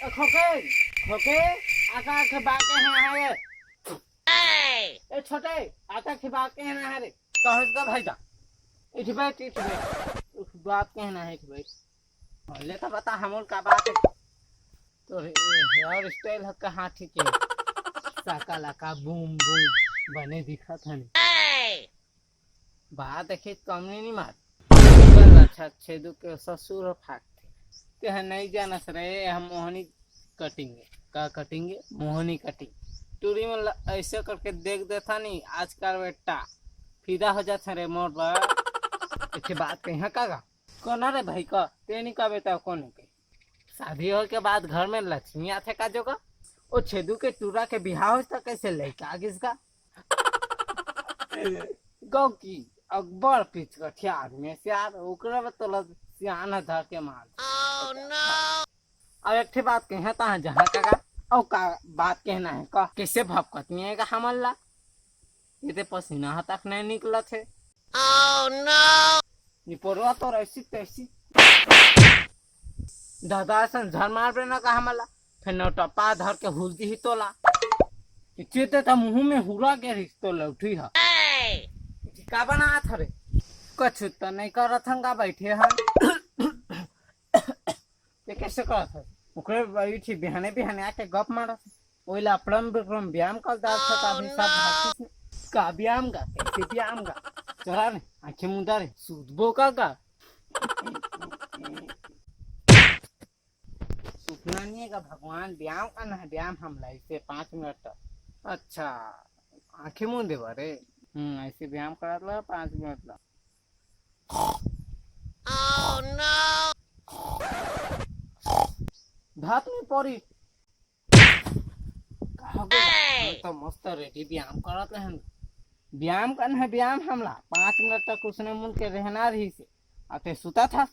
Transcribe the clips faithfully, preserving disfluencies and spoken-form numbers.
खोके, खोके, आका के बात है, हाँ, हाँ, ये। ए छोटे, आका के बात है ना, हाँ रे। कहाँ से भाई था? इठ बैठ, इठ बैठ। उठ, बात कहना है, इठ बैठ। ले तो बता, हमन का बात है? तो हेयर स्टाइल ह कहाँ ठीक है? साका लाका बूम बूम बने दिखत हन। बात देखी त कम नहीं, नहीं मार। चल अच्छा, छेदू के ससुर ह फाकथे। ते ह नहीं जानस रे, हम मोहनी कटिंग। का कटिंग? मोहनी कटिंग। टूरी मन ला ऐसे करके देख देथा नहीं, आजकल बेटा फिदा हो जाथे रे मोर बर। एक बात कही, हाँ काका? कोना रे भाई का? ते नहीं का बेटा, कोने के? शादी होए के बाद घर में लक्ष्मी आथे का जोगा? ओ छेदू के टूरा के बिहाव होइस त कैसे लइका आ गिस का? गौ की अकबर पिचकठिया आदमी से यार, ओकरे बर तोला सियान ह धर के मार। अब एक ठे बात कहे ता जहाँ काका, अउ का बात कहना है का? कैसे भपकत नहीं है का हमन ला? ये ते पसीना ह तक नहीं निकलत है। निपोरवा तो ऐसी तैसी। दादा असन झर मार बे ना का हमला, फिर नौटप्पा धर के हुल दी ही तोला। कि चेते त मुंह में हुरा के रिस तो लौठी हा। का बनात हरे? कछु त नहीं करत हन का, बैठे हन। ये कैसे करत हस? ओकरे बैठी बिहाने बिहाने आके गप मारत। ओइला अपरम बिक्रम व्यायाम कर डालत हस, अभी सब भागतीस ने। का व्यायाम गा? कैसे व्यायाम गा? चला ने, आंखें मुंदा रे, सूतबो का गा? सूतना नहीं है का भगवान? व्यायाम करना है, व्यायाम हमला इसे पाँच मिनट तक। अच्छा, आंखें मूंदे बारे? हम्म, ऐसे व्यायाम करत ला पाँच मिनट ला। धात नहीं पड़ी। का हो गया? हम तो मस्त रेडी व्यायाम करत रहन। व्यायाम करना है, व्यायाम हमला। पाँच मिनट तक उसने मुन के रहना रही से। अते सुता था।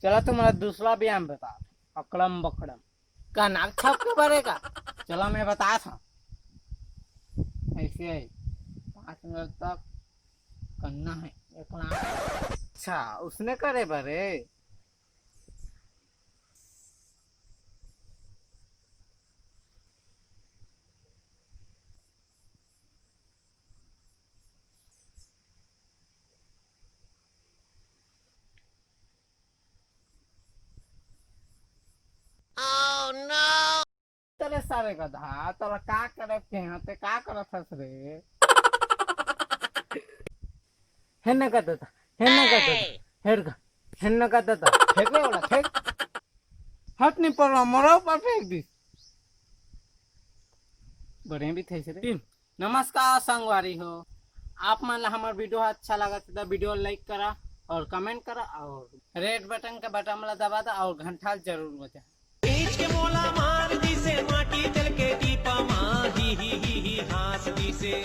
चला तुम्हारा दूसरा व्यायाम बता। अकड़म बकड़म। का नाक छाप के भरेगा? चला मैं बता था। ऐसे ही पाँच मिनट तक करना है। एक लाख। अच्छा, उसने करे बरे। तेरे सारे गधा, तोला का करे के हैं? ते का करत हस रे? हेन्ने गधा था, हेन्ने गधा था, हेर गा, हेन्ने गधा था, फेंक रे ओला, फेंक। हट नहीं पड़ रहा, मोरा ऊपर फेंक दी। बड़े भी थे रे। नमस्कार संगवारी हो, आप मन ला हमर वीडियो अच्छा लगा तो वीडियो लाइक करा और कमेंट करा और रेड बटन के बटन ला दबा दा और घंटा जरूर बजा। बीच के मोला मार दिसे माटी चल के टीपा मा, ही, ही, ही, ही, हास दिसे।